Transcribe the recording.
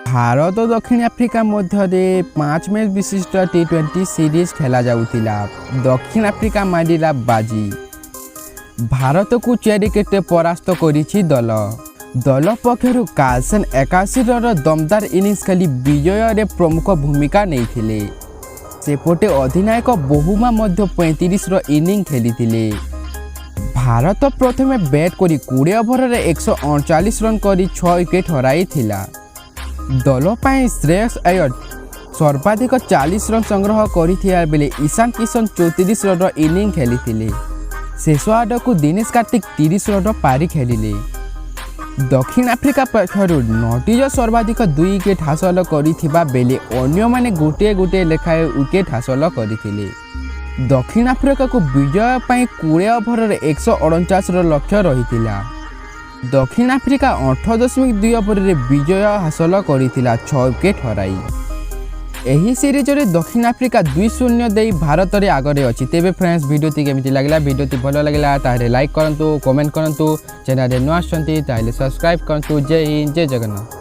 ଭାରତ ଦକ୍ଷିଣ ଆଫ୍ରିକା ମଧ୍ୟରେ 5 ମ୍ୟାଚ୍ ବିଶିଷ୍ଟ ଟି-20 ସିରିଜ୍ ଖେଳାଯାଉଥିଲା। ଦକ୍ଷିଣ ଆଫ୍ରିକା ମାରିଲା ବାଜି। ଭାରତକୁ 4 ୱିକେଟରେ ପରାସ୍ତ କରିଛି ଦଳ। ଦଳ ପକ୍ଷରୁ କାଲସେନ୍ 81 ରନର ଦମଦାର ଇନିଂସ ଖେଳି ବିଜୟରେ ପ୍ରମୁଖ ଭୂମିକା ନେଇଥିଲେ। ସେପଟେ ଅଧିନାୟକ ବାଭୁମା ମଧ୍ୟ 35ର ଇନିଂ ଖେଳିଥିଲେ। ଭାରତ ପ୍ରଥମେ ବ୍ୟାଟ୍ କରି 20 ଓଭରରେ 139 ରନ୍ କରି 6 ୱିକେଟ୍ ହରାଇଥିଲା। ଦଳ ପାଇଁ ଶ୍ରେୟସ ଆୟର ସର୍ବାଧିକ 40 ରନ୍ ସଂଗ୍ରହ କରିଥିବା ବେଳେ ଇଶାନ କିଶନ 34 ରନ୍ର ଇନିଂ ଖେଳିଥିଲେ। ଶେଷ ଆଡ଼କୁ ଦିନେଶ କାର୍ତ୍ତିକ 30 ରନ୍ର ପାରି ଖେଳିଲେ। ଦକ୍ଷିଣ ଆଫ୍ରିକା ପକ୍ଷରୁ ନଟିଜ ସର୍ବାଧିକ 2 ୱିକେଟ୍ ହାସଲ କରିଥିବା ବେଳେ ଅନ୍ୟମାନେ ଗୋଟିଏ ଗୋଟିଏ ଲେଖାଏଁ ୱିକେଟ୍ ହାସଲ କରିଥିଲେ। ଦକ୍ଷିଣ ଆଫ୍ରିକାକୁ ବିଜୟ ପାଇଁ 20 ଓଭରରେ 149ର ଲକ୍ଷ୍ୟ ରହିଥିଲା। ଦକ୍ଷିଣ ଆଫ୍ରିକା 8.2 ଓଭରରେ ବିଜୟ ହାସଲ କରିଥିଲା, 6 ୱିକେଟ୍ ହରାଇ। ଏହି ସିରିଜରେ ଦକ୍ଷିଣ ଆଫ୍ରିକା 2-0 ଦେଇ ଭାରତରେ ଆଗରେ ଅଛି। ତେବେ ଫ୍ରେଣ୍ଡସ୍, ଭିଡ଼ିଓଟି କେମିତି ଲାଗିଲା? ଭିଡ଼ିଓଟି ଭଲ ଲାଗିଲା ତାହେଲେ ଲାଇକ୍ କରନ୍ତୁ, କମେଣ୍ଟ କରନ୍ତୁ। ଚ୍ୟାନେଲରେ ନୂଆ ଆସୁଛନ୍ତି ତାହେଲେ ସବସ୍କ୍ରାଇବ୍ କରନ୍ତୁ। ଜୟ ହିନ୍ଦ, ଜୟ ଜଗନ୍ନାଥ।